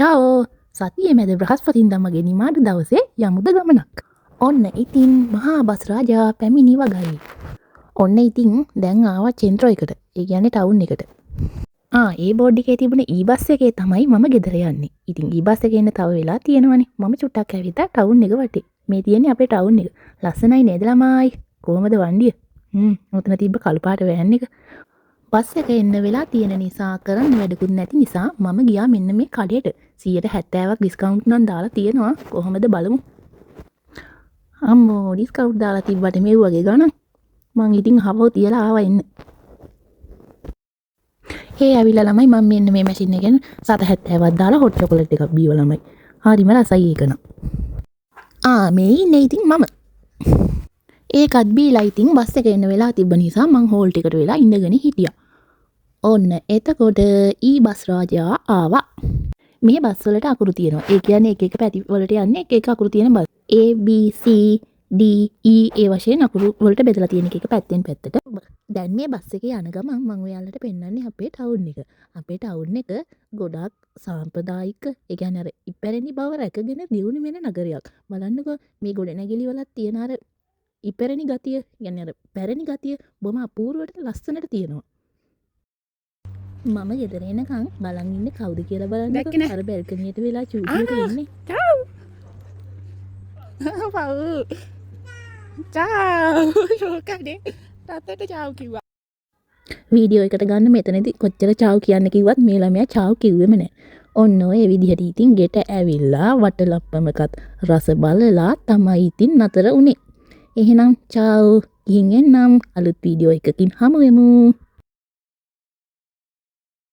චාෝ. සතියේ මැද බ්‍රහස්පතින්දා මගේ නිමාඩු දවසේ යමුද ගමනක්. ඔන්න ඉතින් මහා බස් රාජා පැමිණි වගයි. ඔන්න ඉතින් දැන් ආවා චෙන්ට්‍රෝ එකට. ඒ කියන්නේ ටවුන් එකට. ආ, ඒ බෝඩ් එකේ තිබුණ ඊ බස් එකේ තමයි මම ගෙදර යන්නේ. ඉතින් ඊ බස් එකේ එන්න තව වෙලා තියෙනවනේ. මම චුට්ටක් ඇවිද්දා ටවුන් එක වටේ. මේ තියෙන්නේ අපේ ටවුන් එක. ලස්සනයි නේද ළමයි? කොහමද වණ්ඩිය? ඔතන තිබ්බ කළු පාට වෑන් එක. බස් එක එන්න වෙලා තියෙන නිසා කරන්න වැඩකුත් නැති නිසා මම ගියා මෙන්න මේ කඩේට. 70%ක් ඩිස්කවුන්ට් නම් දාලා තියෙනවා. කොහොමද බලමු. අම්මෝ, ඩිස්කවුන්ට් දාලා තිබ්බට මේ වගේ ගණන්. මං ඉතින් හවෝ තියලා ආවා එන්න. හේ, ඇවිල්ලා ළමයි, මං මෙන්න මේ මැෂින් එකෙන් 7.70ක් දාලා හොට් චොකලට් එකක් බීවා ළමයි. හරිම රසයි ඒක නම්. ආ, මේ ඉන්නේ ඉතින් මම. ඒකත් බීලා ඉතින් බස් එක එන්න වෙලා තිබ්බ නිසා මං හෝල්ට් එකට වෙලා ඉඳගෙන හිටියා. ඔන්න එතකොට ඊ බස් රාජා ආවා. මේ බස් වලට අකුරු තියෙනවා. ඒ කියන්නේ එක එක පැති වලට යන්නේ එක එක අකුරු තියෙන bus. A, B, C, D, E ඒ වශයෙන් අකුරු වලට බෙදලා තියෙන එක එක පැත්තෙන් පැත්තට. දැන් මේ බස් එකේ යන ගමන් මං ඔයාලට පෙන්වන්නේ අපේ ටවුන් එක. අපේ ටවුන් එක ගොඩක් සාම්ප්‍රදායික, ඒ කියන්නේ අර ඉපැරණි බව රැකගෙන දියුණු වෙන නගරයක්. බලන්නකෝ, මේ ගොඩනැගිලි වලත් තියෙන අර ඉපැරණි ගතිය, කියන්නේ අර පැරණි ගතිය බොහොම අපූර්වට ලස්සනට තියෙනවා. මම ගෙදර එනකන් බලන් ඉන්නේ කවුද කියලා බලන්නකෝ. දැක්කේ නෑ. අර බැල්කනියට වෙලා චූටියට ඉන්නේ. චාව්. පව්. චාව්. ෂෝකනේ. තාත්තට චාව් කිව්වා. වීඩියෝ එකට ගන්න මෙතනදි කොච්චර චාව් කියන්න කිව්වත් මේ ළමයා චාව් කිව්වෙම නෑ. ඔන්න ඔය විදිහට ඉතින් ගෙට ඇවිල්ලා වටලප්පමකත් රස බලලා තමයි ඉතින් නතර වුනේ. එහෙනම් චාව්, ගිහින් එන්නම්. අලුත් වීඩියෝ එකකින් හමු වෙමු.